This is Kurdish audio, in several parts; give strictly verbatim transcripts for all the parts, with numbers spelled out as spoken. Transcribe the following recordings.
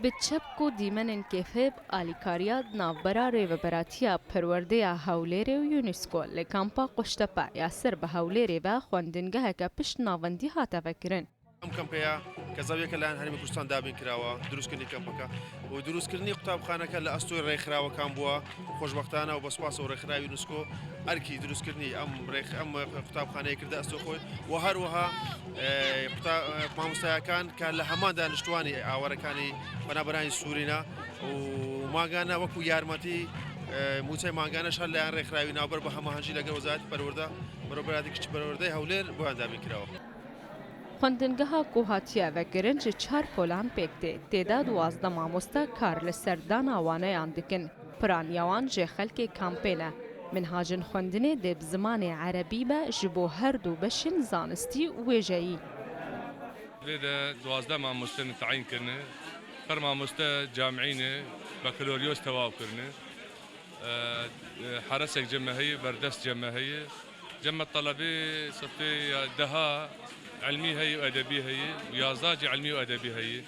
Bi çepk û dîmenên kêfê bi alîkariya di navbera Rêveberatiya Perwerdeya Hewlêrê û UNESCO li Kampa Quştepe ya ser bi Hewlêrê ve xwendingeheke pişt navendî hate vekirin. ئەم کەمپەیە کە زەویەکە لایەن هەرێمی کوردستان دابین کراوە، دروستکردنی کەمپەکە و دروستکردنی قوتابخانەکە لە ئەستۆی ڕێکخراوەکان بووە. خۆشبەختانە و بەسپاسە و ڕێکخراوی یونسکۆ ئەرکی دروستکردنی ئەم ڕێک-، ئەم قوتابخانەیە کردە ئەستۆ خۆی و هەروەها، ئێ، قوتا-، مامۆستایەکان کە لە هەمان دانیشتوانی ئاوارەکانی پەنابەرانی سوورینە و مانگانە وەکو یارمەتی، ئێ، موچەی مانگانەش هەر لایەن ڕێکخراوی ناوبەر بە هەماهەنگی لەگەڵ وەزارەتی پەروەردە، بەرەوبەراتی کچ پەروەردەی هەولێر بۆیان دابین کراوە. Xwendingeha ku hatiye vekirin ji çar polan pêk tê. Tê de duwazdeh mamoste kar li ser dana waneyan dikin. Piraniya wan ji xelkê kampê ne. Minhacên xwendinê dê bi zimanê erebî be ji bo her du beşên zanistî û wêjeyî. Vê de duwazdeh mamoste min tayîn kirine. Her mamoste camî ne, bakaloryos tewav kirine. E, e, heresek cem me heye, berdest cem me heye. Cem me telebê sefê ya deha ilmî heye û edebî heye û yazdeh jî ilmî û edebî heye.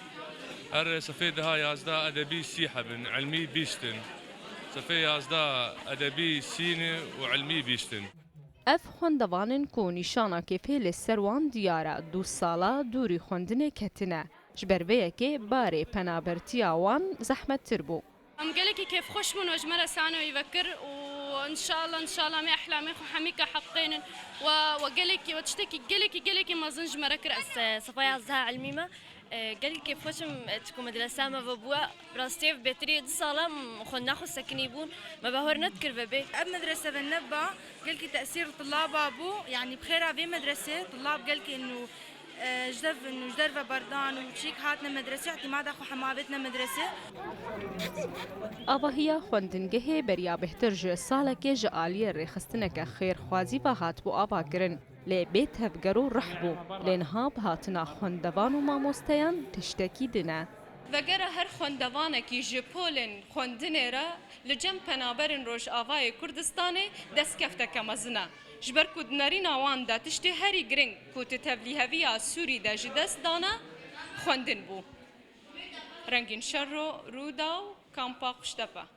Her sefê deha yazdeh edebî sî hebin, ilmî bîst in. Sefê yazdeh edebî sî ne û ilmî bîst in. Ev xwendevanên ku nîşana kêfê li ser wan diyar e, du sala dûrî xwendinê ketine. Ji ber vê yekê barê penabertiya wan zehmettir bû. Em gelekî kêfxweş bûn we ji me re sano î vekir û înşallah, înşallah em ê ehlamê xwe hemî ke heqînin we, we gelekî, we tiştekî gelekî, gelekî mezin ji me re kir. Ez, e, sefa yazdeh ilmî me, e, gelekî kêfxweş im, e, çiku medresa me vebûye. Bi rastî ev bêtirî du sala em xwendina xwe sekinî bûn, me bawer nedikir vebê. Ev medrese ve neba, gelekî tesîr li tilaba bû, yanî bi xêra vê medresê tilab gelekî nû e, ji dev, ji derve berdan û çîk hatine medresê, îtîmada xwe hema avêtine medresê. Avahiya xwendingehê beriya bêhtir ji salekê ji aliyê rêxistineke xêrxwazî ve hatibû avakirin, lê bê tevger û rih bû, lê niha bi hatina xwendevan û mamosteyan tiştekî din e. Vegera her xwendevanekî ji polên xwendinê re li cem penaberên Rojavayê Kurdistanê destkefteke mezin e. Ji ber ku di nerîna wan de tiştê herî giring ku di tevlîheviya Sûrî de ji dest dane, xwendin bû. Rengîn Şerro, Rûdaw, Kampa Quştepe.